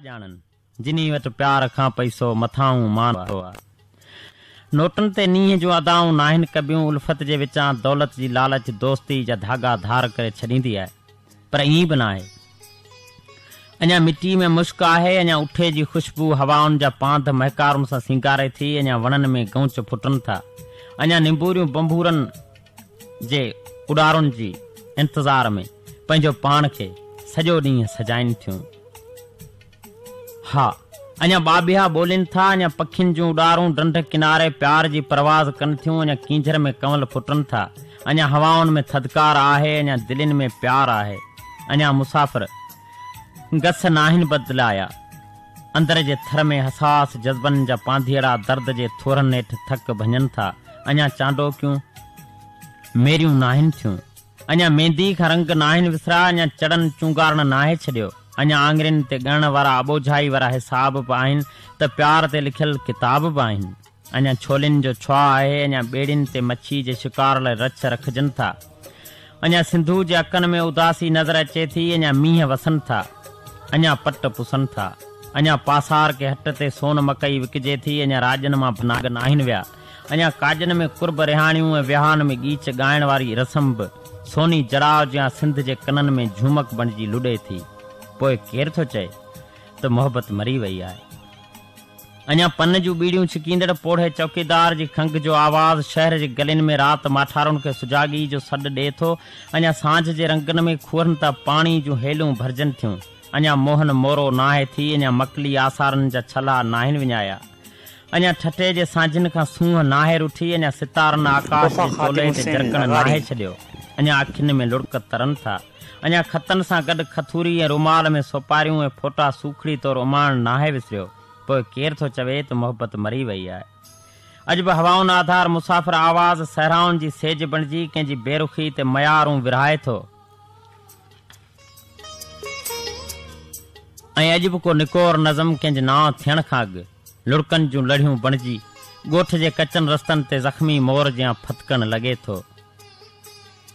ڄاڻن، جني وٽ پيار کان پئسو مٿانهون مان وارو آ. نوٽن تي نينهن جون ادائون ناهن ڪبيون، الفت جي وچان دولت جي لالچ دوستي جا ڌاڳا ڌار ڪري ڇڏيندي آهي. پر ائين به ناهي. اڃا مٽي ۾ مشڪ آهي، اڃا اٺي جي خوشبو هوائن جا پانڌ مهڪارن سان سينگاري ٿي، اڃا وڻن ۾ گئونچ ڦٽن ٿا، اڃا نمبوريون بنڀورن جي اڏارن جي انتظار ۾ پنهنجو پاڻ کي سڄو ڏينهن سجائين ٿيون. ها، اڃا ٻاٻيها ٻولين ٿا، اڃا پکين جون اڏارون ڍنڍ ڪناري پيار جي پرواز ڪن ٿيون، اڃا ڪينجهر ۾ ڪنول ڦٽن ٿا، اڃا هوائن ۾ ٿڌڪار آهي، اڃا دلين ۾ پيار آهي، اڃا مسافر گس ناهن بدلايا، اندر جي ٿر ۾ حساس جذبن جا پانڌيئڙا درد جي ٿورن هيٺ ٿڪ ڀڃن ٿا، اڃا چانڊوڪيون ميريون ناهن ٿيون. اڃا مينديء کان رنگ ناهن وسريا، اڃا چڙن چونگارڻ ناهي ڇڏيو، اڃا آڱرين تي ڳڻڻ وارا اٻوجهائي وارا حساب به آهن ته پيار تي لکيل ڪتاب به آهن. اڃا ڇولين جو ڇهاء آهي، اڃا ٻيڙين تي مڇي جي شڪار لاء رڇ رکجن ٿا. اڃا سنڌوء جي اکن ۾ اداسي نظر اچي ٿي، اڃا مينهن وسن ٿا، اڃا پٽ پسن ٿا. اڃا پاسار ڪي هٽ تي سون مڪئي وڪجي ٿي، اڃا راڄن مان نانگ ناهن ويا. اڃا ڪاڄن ۾ قرب رهاڻيون ۽ ويهان ۾ ڳيچ ڳائڻ واري رسم به سوني جڙاء جيان سنڌ جي ڪنن ۾ جهومڪ بڻجي لڏي ٿي. پوء ڪير ٿو چئي ته محبت مري وئي آهي. اڃا پن جون ٻيڙيون ڇڪيندڙ پوڙهي چوڪيدار جي کنگهه جو آواز شهر جي گلين ۾ رات ماٺارن کي سجاڳي جو سڏ ڏئي ٿو. اڃا سانجهه جي رنگن ۾ کوهن تان پاڻي جون هيلون ڀرجن ٿيون. اڃا موهن مورو ناهي ٿي، اڃا مڪلي آثارن جا ڇلها ناهن وڃايا. اڃا ٺٽي جي سانجهين کان سونهن ناهي رٺي، اڃا ستارن آڪاش وفا جي خادم چولي تي حسين جرڪڻ لغاري. ناهي ڇڏيو، اڃا اکين ۾ لڙڪ ترن ٿا، اڃا خطن سان گڏ کٿوري ۽ رومال ۾ سوپاريون ۽ ڦوٽا سوکڙي طور اماڻڻ ناهي وسريو، پوء ڪير ٿو چوي ته محبت مري وئي آهي. اڄ به هوائن آڌار مسافر آواز صحرائن جي سيج بڻجي ڪنهن جي بيرخي تي ميارون ورهائي ٿو. ۽ اڄ به ڪو نڪور نظم ڪنهن جي نانء ٿيڻ کان اڳ لڙڪن جون لڙهيون بڻجي ڳوٺ جي ڪچن رستن تي زخمي مور جيان ڦٿڪڻ لڳي ٿو.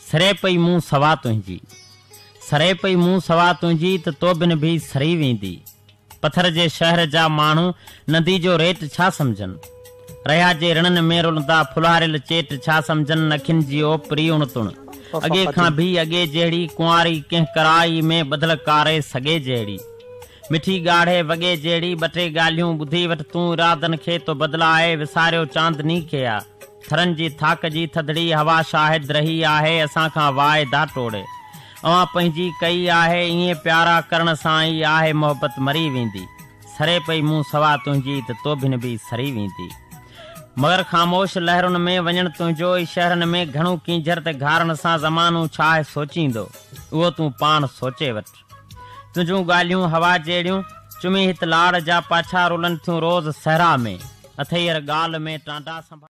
سري پئي مون سوا تنهنجي. سري پئي مون سوا تنهنجي ته تو بن ڀي سري ويندي. پٿر جي شهر جا ماڻهو ندي جو ريٽ ڇا سمجهن؟ رهيا جي رڻن ۾ رلندا ڦلهاريل چيٽ ڇا سمجهن؟ اکين جي اوپري اڻ تڻ اڳي کان ڀي اڳي جهڙي ڪنواري ڪنهن ڪرائي ۾ ٻڌل ڪاري سڳي جهڙي مٺي ڳاڙهي وڳي جهڙي ٻه ٽي ڳالهيون ٻڌي وٺ تون ارادن کي تو بدلائي وساريو چاندني کي آ ٿرن جي ٿاڪ جي ٿڌڙي هوا شاهد رهي آهي اسان کان واعدا ٽوڙي اوهان پنهنجي ڪئي آهي ائين پيارا ڪرڻ سان ئي آهي محبت مري ويندي سري پئي مون سوا تنهنجي ته تو بن به سري ويندي مگر خاموش لهرن ۾ وڃڻ تنهنجو ئي شهرن ۾ گهڻو ڪينجهر تي گهارڻ سان زمانو ڇاهي سوچيندو اهو تون پاڻ سوچي وٺ تنهنجون ڳالهيون هوا جهڙيون چمي هت لاڙ جا پاڇا رولن ٿيون روز صحرا ۾ اٿئي هر ڳالهه ۾ ٽانڊا سنڀال.